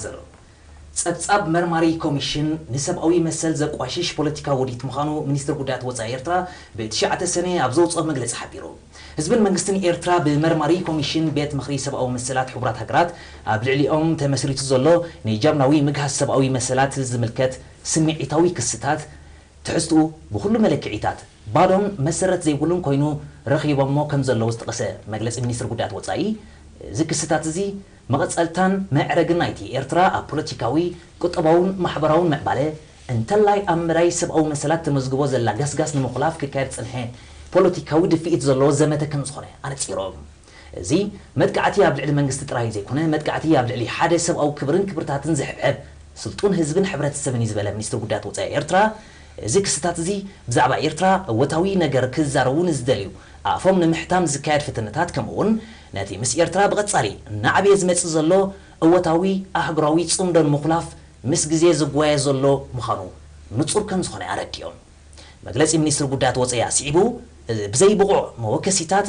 ዘሎ። ጸብጻብ መርማሪ ኮሚሽን ንሰብኣዊ መሰል ዘቋሽሽ ፖለቲካዊ ውዲት ምዃኑ ሚኒስትር ጉዳያት ወጻኢ ኤርትራ ብትሽዓተ ሰነ ኣብ ዘውጽኦ መግለጺ ሓቢሩ። ህዝብን መንግስትን ኤርትራ ብመርማሪ ኮሚሽን ቤት ምኽሪ ሰብኣዊ መሰላት ሕቡራት ሃገራት ኣብ ልዕሊኦም ተመስሪቱ ዘሎ ንጃምላዊ ምግሃስ ሰብኣዊ መሰላት ዝምልከት ስምዒታዊ ክስታት ትሕዝትኡ ብኹሉ መለክዒታት ባዶን መሰረት ዘይብሉን ኮይኑ ረኺቦሞ ከም ዘለዉ ዝጠቐሰ መግለጺ ሚኒስትር ጉዳያት ወጻኢ፣ እዚ ክስታት እዚ መቐጸልታን መዕረግን ናይቲ ኤርትራ ኣብ ፖለቲካዊ፣ ቁጠባውን ማሕበራውን ምዕባለ፣ እንተላይ ኣብ መዳይ ሰብኣዊ መሰላት ተመዝግቦ ዘላ ገስጋስ ንምኹላፍ ክካየድ ዝጸንሐ ፖለቲካዊ ድፍኢት ዘለዎ ዘመተ ከም ዝኾነ ኣነጺሮም። እዚ መጥቃዕቲ ኣብ ልዕሊ መንግስቲ ጥራይ ዘይኮነ፣ መጥቃዕቲ ኣብ ልዕሊ ሓደ ሰብኣዊ ክብርን ክብርታትን ዝሕብሕብ ስልጡን ህዝብን ሕብረተሰብን እዩ ዝበለ ሚኒስትር ጉዳያት ወጻኢ ኤርትራ፣ እዚ ክስታት እዚ ብዛዕባ ኤርትራ እወታዊ ነገር ክዛረቡ ንዝደልዩ ኣፎም ንምሕታም ዝካየድ ፈተነታት፣ ከምኡ እውን ነቲ ምስ ኤርትራ ብቐጻሊ እናዓበየ ዝመጽእ ዘሎ እወታዊ ኣህጉራዊ ጽምዶ ንምኹላፍ ምስ ግዜ ዝጓየ ዘሎ ምዃኑ ንጹር ከም ዝኾነ ኣረዲኦም። መግለጺ ሚኒስትሪ ጉዳያት ወጻኢ ኣስዒቡ፣ ብዘይ ብቑዕ መወከሲታት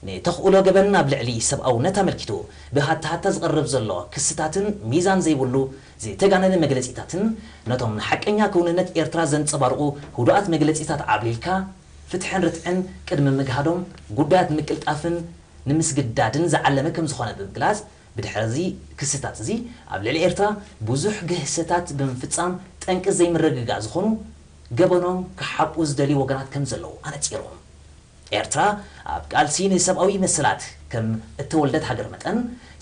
ንተኽእሎ ገበን ኣብ ልዕሊ ሰብኣውነት ኣመልኪቱ ብሃታሃታ ዝቐርብ ዘሎ ክስታትን ሚዛን ዘይብሉ ዝተጋነነ መግለጺታትን ነቶም ንሓቀኛ ክውንነት ኤርትራ ዘንጸባርቑ ህዱኣት መግለጺታት ዓብሊልካ ፍትሕን ርትዕን ቅድሚ ምግሃዶም ጉዳያት ምቅልጣፍን ንምስግዳድን ዝዓለመ ከም ዝኾነ ብምግላጽ፣ ብድሕሪ እዚ ክስታት እዚ ኣብ ልዕሊ ኤርትራ ብዙሕ ግህሰታት ብምፍጻም ጠንቂ ዘይምርግጋእ ዝኾኑ ገበኖም ክሓቁ ዝደልዩ ወገናት ከም ዘለዉ ኣነጺሮም። ኤርትራ ኣብ ቃልሲ ንሰብኣዊ መሰላት ከም እተወልደት ሃገር መጠን፣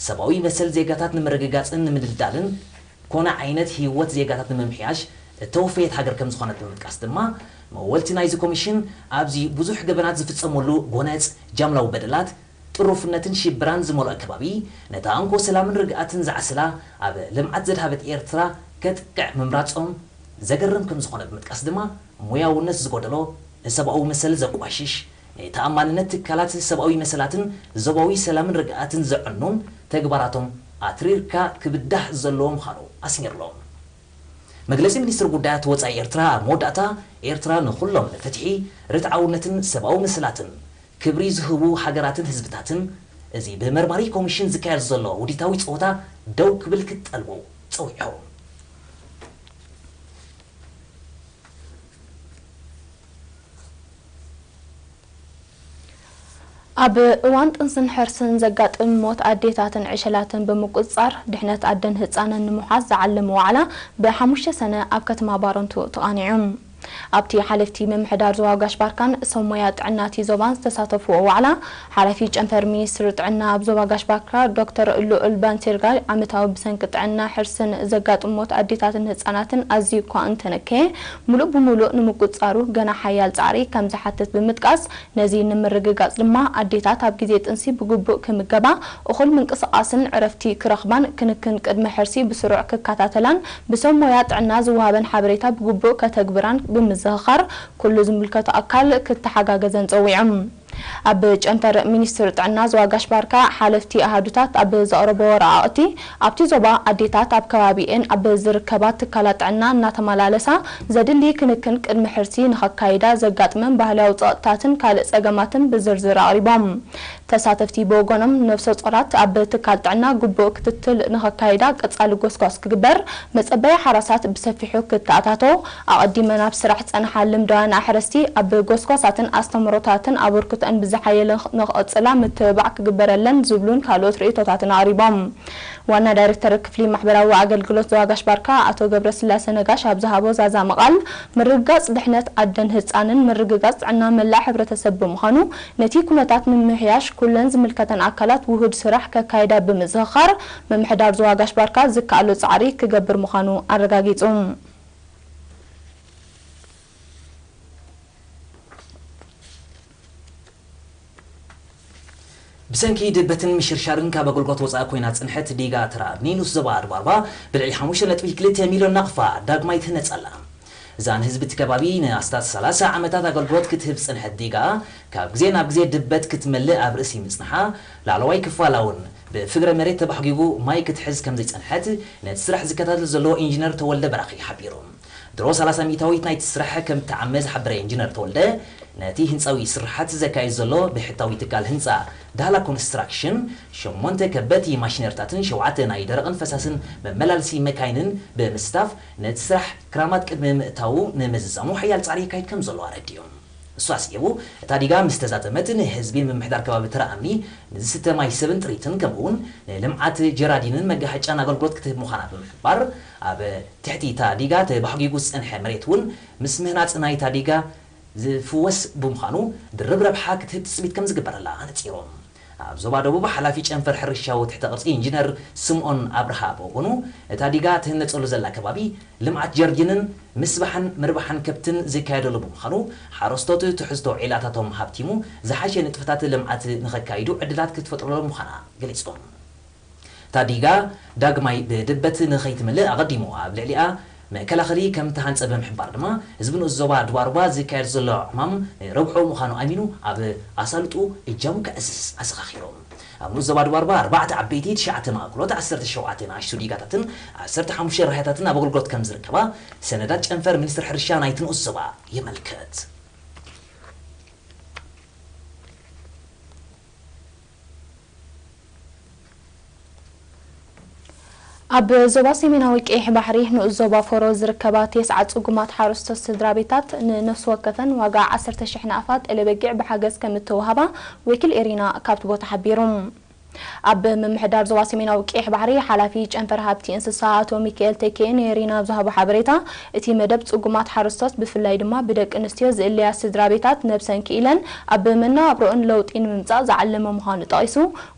ሰብኣዊ መሰል ዜጋታት ንምርግጋጽን ንምድልዳልን ኮነ ዓይነት ህይወት ዜጋታት ንምምሕያሽ እተወፈየት ሃገር ከም ዝኾነት ብምጥቃስ ድማ፣ መወልቲ ናይዚ ኮሚሽን ኣብዚ ብዙሕ ገበናት ዝፍጸመሉ ጎነጽ ጃምላዊ በደላት፣ ጥሩፍነትን ሽበራን ዝመልኦ ከባቢ፣ ነታ እንኮ ሰላምን ርግኣትን ዝዓሰላ፣ ኣብ ልምዓት ዘድሃበት ኤርትራ ከጥቅዕ ምምራጾም ዘገርም ከም ዝኾነ ብምጥቃስ ድማ፣ ሞያውነት ዝጎደሎ፣ ንሰብኣዊ መሰል ዘቋሽሽ፣ ንተኣማንነት ትካላት ሰብኣዊ መሰላትን ዞባዊ ሰላምን ርግኣትን ዘዕኑን ተግባራቶም ኣትሪርካ ክብዳህ ዘለዎ ምዃኑ ኣስሚርሎም። መግለጺ ሚኒስትሪ ጉዳያት ወጻኢ ኤርትራ ኣብ መወዳእታ፣ ኤርትራ ንኹሎም ንፍትሒ፣ ርትዓውነትን ሰብኣዊ መሰላትን ክብሪ ዝህቡ ሃገራትን ህዝብታትን፣ እዚ ብመርማሪ ኮሚሽን ዝካየድ ዘሎ ውዲታዊ ጸወታ ደው ክብል ክትጠልቦ ጸዊዖም። ኣብ እዋን ጥንስን ሕርስን ዘጋጥም ሞት ኣዴታትን ዕሸላትን ብምቁጽጻር፣ ድሕነት ኣደን ህጻንን ንምውሓስ ዝዓለመ ዋዕላ ብሓሙሽተ ሰነ ኣብ ከተማ ባረንቱ ተቓኒዑ። ኣብቲ ሓለፍቲ ምምሕዳር ዞባ ጋሽ ባርካን ሰብ ሞያ ጥዕና እቲ ዞባን ዝተሳተፍዎ ዋዕላ፣ ሓላፊ ጨንፈር ሚኒስትሪ ጥዕና ኣብ ዞባ ጋሽ ባርካ ዶክተር ልኡል ባንቴርጋ፣ ዓመታዊ ብሰንኪ ጥዕና ሕርስን ዘጋጥም ሞት ኣዴታትን ህጻናትን ኣዝዩ እኳ እንተነከየ፣ ምሉእ ብምሉእ ንምቁጽጻሩ ገና ሓያል ጻዕሪ ከም ዝሓትት ብምጥቃስ፣ ነዚ ንምርግጋጽ ድማ ኣዴታት ኣብ ግዜ ጥንሲ ብግቡእ ክምገባ፣ እኹል ምንቅስቓስን ዕረፍቲ ክረኽባን፣ ክንክን ቅድመ ሕርሲ ብስሩዕ ክከታተላን ብሰብ ሞያ ጥዕና ዝወሃበን ሓበሬታ ብግቡእ ከተግብራን ብምዝኽኻር፣ ኩሉ ዝምልከቶ ኣካል ክተሓጋገዘን ጸዊዖም። ኣብ ጨንፈር ሚኒስትሪ ጥዕና ዞባ ጋሽ ባርካ ሓለፍቲ ኣሃዱታት ኣብ ዘቕረቦ ወረቓቕቲ፣ ኣብቲ ዞባ ኣዴታት ኣብ ከባቢኤን ኣብ ዝርከባ ትካላት ጥዕና እናተመላለሳ ዘድሊ ክንክን ቅድሚ ሕርሲ ንኸካይዳ ዘጋጥመን ባህላዊ ጸቕጥታትን ካልእ ጸገማትን ብዝርዝር ኣቕሪቦም። ተሳተፍቲ ብወገኖም፣ ነፍሰ ጾራት ኣብ ትካል ጥዕና ግቡእ ክትትል ንኸካይዳ ቀጻሊ ጎስጓስ ክግበር፣ መጸበያ ሓራሳት ብሰፊሑ ክተኣታቶ፣ ኣቐዲመን ኣብ ስራሕ ዝጸንሓ ልምዳውያን ኣሕረስቲ ኣብ ጎስጓሳትን ኣስተምህሮታትን ኣበርክቶኣን ብዝሓየለ ንኽቕጽላ ምትብባዕ ክግበረለን ዝብሉን ካልኦት ርእይቶታትን ኣቕሪቦም። ዋና ዳይሬክተር ክፍሊ ማሕበራዊ ኣገልግሎት ዞባ ጋሽ ባርካ ኣቶ ገብረስላሴ ነጋሽ ኣብ ዝሃቦ ዛዛሚ ቃል፣ ምርግጋጽ ድሕነት ኣደን ህጻንን ምርግጋጽ ጥዕና መላእ ሕብረተሰብ ብምዃኑ፣ ነቲ ኩነታት ንምምሕያሽ ኩለን ዝምልከተን ኣካላት ውሁድ ስራሕ ከካይዳ ብምዝኽኻር፣ ምምሕዳር ዞባ ጋሽ ባርካ ዝከኣሎ ጻዕሪ ክገብር ምዃኑ ኣረጋጊጹ። ብሰንኪ ድበትን ምሽርሻርን ካብ ኣገልግሎት ወጻኢ ኮይና ዝጸንሐት ዲጋ ተራ ኒኑስ ዞባ ኣድባርባ ብልዕሊ ሓሙሽተ ነጥቢ ክልተ ሚልዮን ናቕፋ ዳግማይ ትህነጽ ኣላ። እዛ ንህዝቢ እቲ ከባቢ ንኣስታት ሰላሳ ዓመታት ኣገልግሎት ክትህብ ዝጸንሐት ዲጋ፣ ካብ ግዜ ናብ ግዜ ድበት ክትመልእ ኣብ ርእሲ ምጽንሓ፣ ላዕለዋይ ክፋላ እውን ብፍግረ መሬት ተባሕጒጉ ማይ ክትሕዝ ከም ዘይጸንሐት ነቲ ስራሕ ዝከታተል ዘሎ ኢንጂነር ተወልደ በራኺ ሓቢሩ። ድሮ ሰላሳ ሚእታዊት ናይቲ ስራሕ ከም እተዓመ ዝሓበረ ኢንጂነር ተወልደ፣ ነቲ ህንጻዊ ስርሓት ዘካይድ ዘሎ ብሕታዊ ትካል ህንጻ ዳህላ ኮንስትራክሽን፣ ሸሞንተ ከበድቲ ማሽነርታትን ሸውዓተ ናይ ደረቕን ፈሳስን መመላለሲ መካይንን ብምስታፍ፣ ነቲ ስራሕ ክራማት ቅድሚ ምእታዉ ንምዝዛሙ ሓያል ጻዕሪ የካይድ ከም ዘሎ ኣረዲኡ። እሱ ኣስዒቡ፣ እታ ዲጋ ምስ ተዛዘመት፣ ንህዝቢ ምምሕዳር ከባቢ ተራ እምኒ፣ ንዝስተ ማይ ሰብን ጥሪትን፣ ከምኡውን ንልምዓት ጀራዲንን መጋሃጫን ኣገልግሎት ክትህብ ምዃና ብምሕባር፣ ኣብ ትሕቲ እታ ዲጋ ተባሕጒጉ ዝጸንሐ መሬት እውን ምስ ምህናጽ ናይታ ዲጋ ዝፍወስ ብምዃኑ፣ ድርብ ረብሓ ክትህብ ትጽቢት ከም ዝግበረላ ኣነጺሮም። ኣብ ዞባ ደቡብ ሓላፊ ጨንፈር ሕርሻዊ ትሕተ ቅርጺ ኢንጂነር ስምኦን ኣብርሃ ብወገኑ፣ እታ ዲጋ ትህነጸሉ ዘላ ከባቢ ልምዓት ጀርዲንን ምስባሕን ምርባሕን ከብትን ዝካየደሉ ብምዃኑ፣ ሓረስቶት ትሕዝቶ ዒላታቶም ሃብቲሙ ዝሓሸ ንጥፈታት ልምዓት ንኸካይዱ ዕድላት ክትፈጥረሎም ምዃና ገሊጾም። እታ ዲጋ ዳግማይ ብድበት ንኸይትምልእ ኣቐዲሙ ኣብ ልዕሊኣ መከላኸሊ ከም ተሃንጸ ብምሕባር ድማ፣ ህዝቢ ንኡስ ዞባ ድባርባ ዝካየድ ዘሎ ዕማም ንረብሑ ምዃኑ ኣሚኑ ኣብ ኣሳልጡ እጃሙ ከዕዝዝ ኣዘኻኺሮም። ኣብ ንኡስ ዞባ ድባርባ ኣርባዕተ ዓበይቲ፣ ትሽዓተ ማእከሎት፣ ዓሰርተ ሸውዓተ ንኣሽቱ ዲጋታትን ዓሰርተ ሓሙሽተ ራህያታትን ኣብ ኣገልግሎት ከም ዝርከባ ሰነዳት ጨንፈር ሚኒስትሪ ሕርሻ ናይቲ ንኡስ ዞባ የመልክት። ኣብ ዞባ ሰሜናዊ ቀይሕ ባሕሪ ንኡስ ዞባ ፎሮ ዝርከባ ተስዓ ጽጉማት ሓረስቶት ስድራ ቤታት ንነፍሲ ወከፈን ዋጋ ዓሰርተ ሽሕ ናቕፋ ጤለ በጊዕ ብሓገዝ ከም እተዋህባ ወኪል ኤሪና ካብቲ ቦታ ሓቢሩ። ኣብ ምምሕዳር ዞባ ሰሜናዊ ቀይሕ ባሕሪ ሓላፊ ጨንፈር ሃብቲ እንስሳ ኣቶ ሚካኤል ተኬ ንኤሪና ኣብ ዝሃቦ ሓበሬታ፣ እቲ መደብ ጽጉማት ሓረስቶት ብፍላይ ድማ ብደቂ ኣንስትዮ ዝእለያ ስድራ ቤታት ነብሰን ክኢለን ኣብ መነባብሮኦን ለውጢ ንምምጻእ ዝዓለመ ምዃኑ ጠቒሱ፣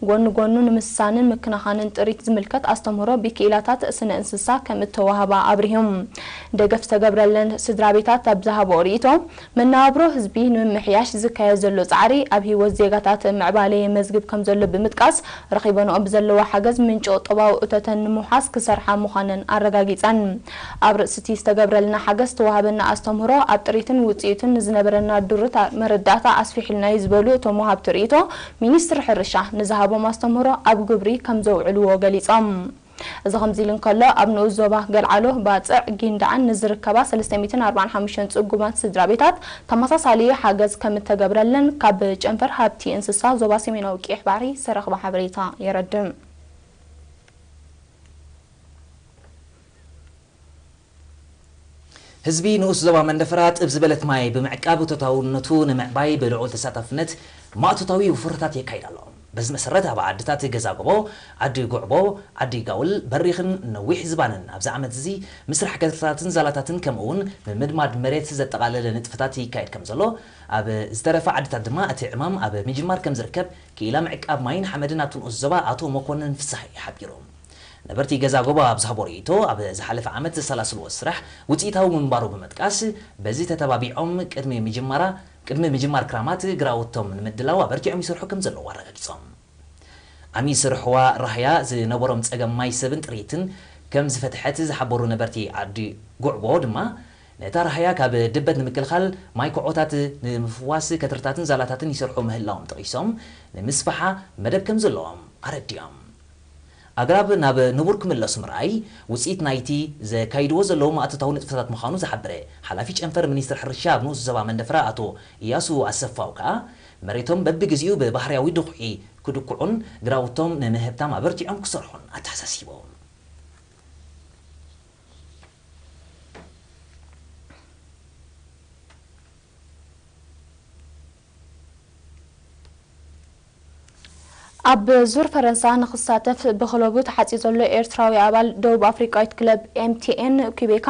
ጎኒ ጎኑ ንምስሳንን ምክንኻንን ጥሪት ዝምልከት ኣስተምህሮ ብክኢላታት ስነ እንስሳ ከም እተዋህባ ኣብሪሁ። ደገፍ ዝተገብረለን ስድራ ቤታት ኣብ ዝሃብኦ ርእይቶ፣ መነባብሮ ህዝቢ ንምምሕያሽ ዝካየድ ዘሎ ጻዕሪ ኣብ ህይወት ዜጋታት ምዕባለ የመዝግብ ከም ዘሎ ብምጥቃስ፣ ረኺበንኦ ብዘለዋ ሓገዝ ምንጪ ቁጠባዊ እቶተን ንምውሓስ ክሰርሓ ምዃነን ኣረጋጊጸን። ኣብ ርእሲ እቲ ዝተገብረልና ሓገዝ ዝተዋህበና ኣስተምህሮ ኣብ ጥሪትን ውጽኢቱን ንዝነበረና ድሩት መረዳእታ ኣስፊሑልና እዩ ዝበሉ እቶም ወሃብቲ ርእይቶ፣ ሚኒስትሪ ሕርሻ ንዝሃቦም ኣስተምህሮ ኣብ ግብሪ ከም ዘውዕልዎ ገሊጾም። እዚ ከምዚ ኢሉ እንከሎ፣ ኣብ ንኡስ ዞባ ገልዓሎ፣ ባጽዕ፣ ጊንዳዕን ንዝርከባ ሰለስተ ሚእትን ኣርባዓን ሓሙሽተን ጽጉማት ስድራ ቤታት ተመሳሳሊ ሓገዝ ከም እተገብረለን ካብ ጨንፈር ሃብቲ እንስሳ ዞባ ሰሜናዊ ቀይሕ ባሕሪ ዝተረኽበ ሓበሬታ የረድእ። ህዝቢ ንኡስ ዞባ መንደፈራ ጥብ ዝበለት ማይ ብምዕቃብ እቶታውነቱ ንምዕባይ ብልዑል ተሳታፍነት ማእቶታዊ ውፍርታት የካይድ ኣሎ። በዚ መሰረት ኣብ ዓድታት ገዛ ጎቦ፣ ዓዲ ጉዕቦ፣ ዓዲ ጋውል፣ በሪኽን ነዊሕ ዝባንን ኣብዚ ዓመት እዚ ምስራሕ ገትርታትን ዛላታትን ከምኡ እውን ምምድማድ መሬት ዘጠቓለለ ንጥፈታት ይካየድ ከም ዘሎ ኣብ ዝተረፈ ዓድታት ድማ እቲ ዕማም ኣብ ምጅማር ከም ዝርከብ ክኢላ ምዕቃብ ማይን ሓመድን ኣብቲ ንኡስ ዞባ ኣቶ መኮንን ፍስሃይ ሓቢሩ። ነበርቲ ገዛ ጎቦ ኣብ ዝሃቦ ርእይቶ፣ ኣብ ዝሓለፈ ዓመት ዘሰላስልዎ ስራሕ ውፅኢታዊ ምንባሩ ብምጥቃስ፣ በዚ ተተባቢዖም ቅድሚ ምጅማራ ቅድሚ ምጅማር ክራማት ግራውቶም ንምድላው ኣበርቲዖም ይሰርሑ ከም ዘለዉ ኣረጋጊጾም። ዓሚ ስርሕዋ ራህያ ዝነበሮም ጸገም ማይ ሰብን ጥሪትን ከም ዝፈትሐት ዝሓበሩ ነበርቲ ዓዲ ጉዕቦ ድማ፣ ነታ ራህያ ካብ ድበት ንምክልኻል ማይ ኮዖታት ንምፍዋስ ከትርታትን ዛላታትን ይሰርሑ ምህላዎም ጠቒሶም፣ ንምስፋሓ መደብ ከም ዘለዎም ኣረዲኦም። ኣግራብ ናብ ንቡር ክምለሱ ምርኣይ፣ ውጽኢት ናይቲ ዘካይድዎ ዘለዉ ማእቶታዊ ንጥፈታት ምዃኑ ዝሓበረ ሓላፊ ጨንፈር ሚኒስትሪ ሕርሻ ኣብ ንኡስ ዞባ መንደፈራ ኣቶ ኢያሱ ኣሰፋው ከኣ፣ መሬቶም በብግዜኡ ብባህርያዊ ድኹዒ ክድኩዑን ግራውቶም ንምህብታም ኣበርቲዖም ክሰርሑን ኣተሓሳሲቦም። ኣብ ዙር ፈረንሳ ንኽሳተፍ ብክለቡ ተሓጽዩ ዘሎ ኤርትራዊ ኣባል ደቡብ ኣፍሪቃዊት ክለብ ኤምቲኤን ኩቤካ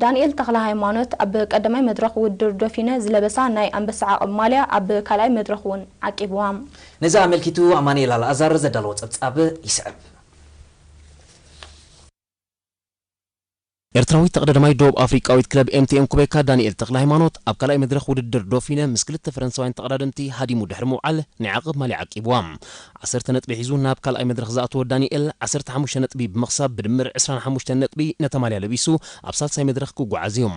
ዳንኤል ተኽለ ሃይማኖት ኣብ ቀዳማይ መድረኽ ውድድር ዶፊነ ዝለበሳ ናይ ኣንበሳ ዓቐብ ማልያ ኣብ ካልኣይ መድረኽ እውን ዓቂብዋ። ነዚ ኣመልኪቱ ኣማኑኤል ኣልኣዛር ዘዳለዎ ጸብጻብ ይስዕብ። ኤርትራዊት ተቐዳዳማይ ደቡብ ኣፍሪቃዊት ክለብ ኤምቲኤን ኩቤካ ዳንኤል ተኽለ ሃይማኖት ኣብ ካልኣይ መድረኽ ውድድር ዶፊነ ምስ ክልተ ፈረንሳውያን ተቐዳደምቲ ሃዲሙ ድሕሪ ምውዓል ናይ ዓቐብ ማልያ ዓቂብዋ። ዓሰርተ ነጥቢ ሒዙ ናብ ካልኣይ መድረኽ ዝኣተወ ዳንኤል ዓሰርተ ሓሙሽተ ነጥቢ ብምኽሳብ ብድምር ዕስራን ሓሙሽተን ነጥቢ ነታ ማልያ ለቢሱ ኣብ ሳልሳይ መድረኽ ክጓዓዝ እዩ።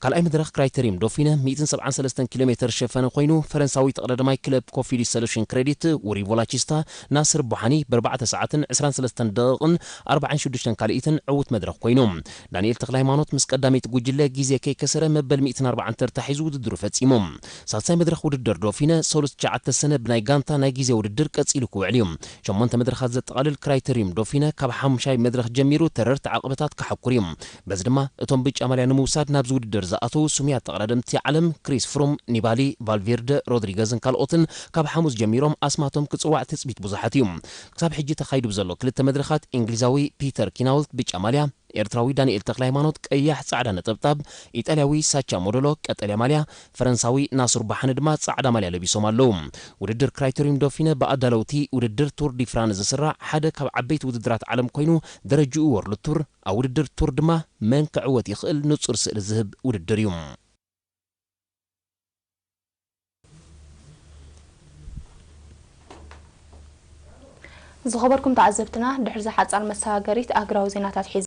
ካልኣይ መድረኽ ክራይተሪየም ዶፊነ ሚእትን ሰብዓን ሰለስተን ኪሎ ሜተር ዝሸፈነ ኮይኑ፣ ፈረንሳዊ ተቐዳዳማይ ክለብ ኮፊዲ ሰሉሽን ክሬዲት ውሪ ቮላቺስታ ናስር ቡሓኒ ብኣርባዕተ ሰዓትን ዕስራን ሰለስተን ደቂቕን ኣርባዓን ሽዱሽተን ካልኢትን ዕዉት መድረኽ ኮይኑ። ዳንኤል ተክለ ሃይማኖት ምስ ቀዳመይቲ ጉጅለ ግዜ ከይከሰረ መበል ሚእትን ኣርባዓን ተርታ ሒዙ ውድድሩ ፈጺሙ። ሳልሳይ መድረኽ ውድድር ዶፊነ ሰሉስ ትሽዓተ ሰነ ብናይ ጋንታ ናይ ግዜ ውድድር ቀጺሉ ክውዕል እዩ። ሸሞንተ መድረኻት ዘጠቓልል ክራይተሪዩም ዶፊነ ካብ ሓሙሻይ መድረኽ ጀሚሩ ተረርቲ ዓቐበታት ክሓኩር እዩ። በዚ ድማ እቶም ብጫ ማልያ ንምውሳድ ናብዚ ውድድር ዝኣተዉ ስሙያት ተቐዳደምቲ ዓለም ክሪስ ፍሩም፣ ኒባሊ፣ ቫልቬርደ፣ ሮድሪገዝን ካልኦትን ካብ ሓሙስ ጀሚሮም ኣስማቶም ክጽዋዕ ትጽቢት ብዙሓት እዩ። ክሳብ ሕጂ ተኻይዱ ብዘሎ ክልተ መድረኻት እንግሊዛዊ ፒተር ኪናውልት ብጫ ማልያ፣ ኤርትራዊ ዳንኤል ተክለ ሃይማኖት ቀያሕ ጻዕዳ ነጠብጣብ፣ ኢጣልያዊ ሳቻ ሞደሎ ቀጠልያ ማልያ፣ ፈረንሳዊ ናሱር ባሓኒ ድማ ጻዕዳ ማልያ ለቢሶም ኣለዉ። ውድድር ክራይተሪዩም ዶፊነ ብኣዳለውቲ ውድድር ቱር ዲ ፍራንስ ዝስራዕ ሓደ ካብ ዓበይቲ ውድድራት ዓለም ኮይኑ፣ ደረጅኡ ወርልድ ቱር፣ ኣብ ውድድር ቱር ድማ መን ክዕወት ይኽእል ንጹር ስእሊ ዝህብ ውድድር እዩ። ዝኸበርኩም ተዓዘብትና፣ ድሕሪ እዛ ሓጻር መሰጋገሪት ኣህጉራዊ ዜናታት ሒዘ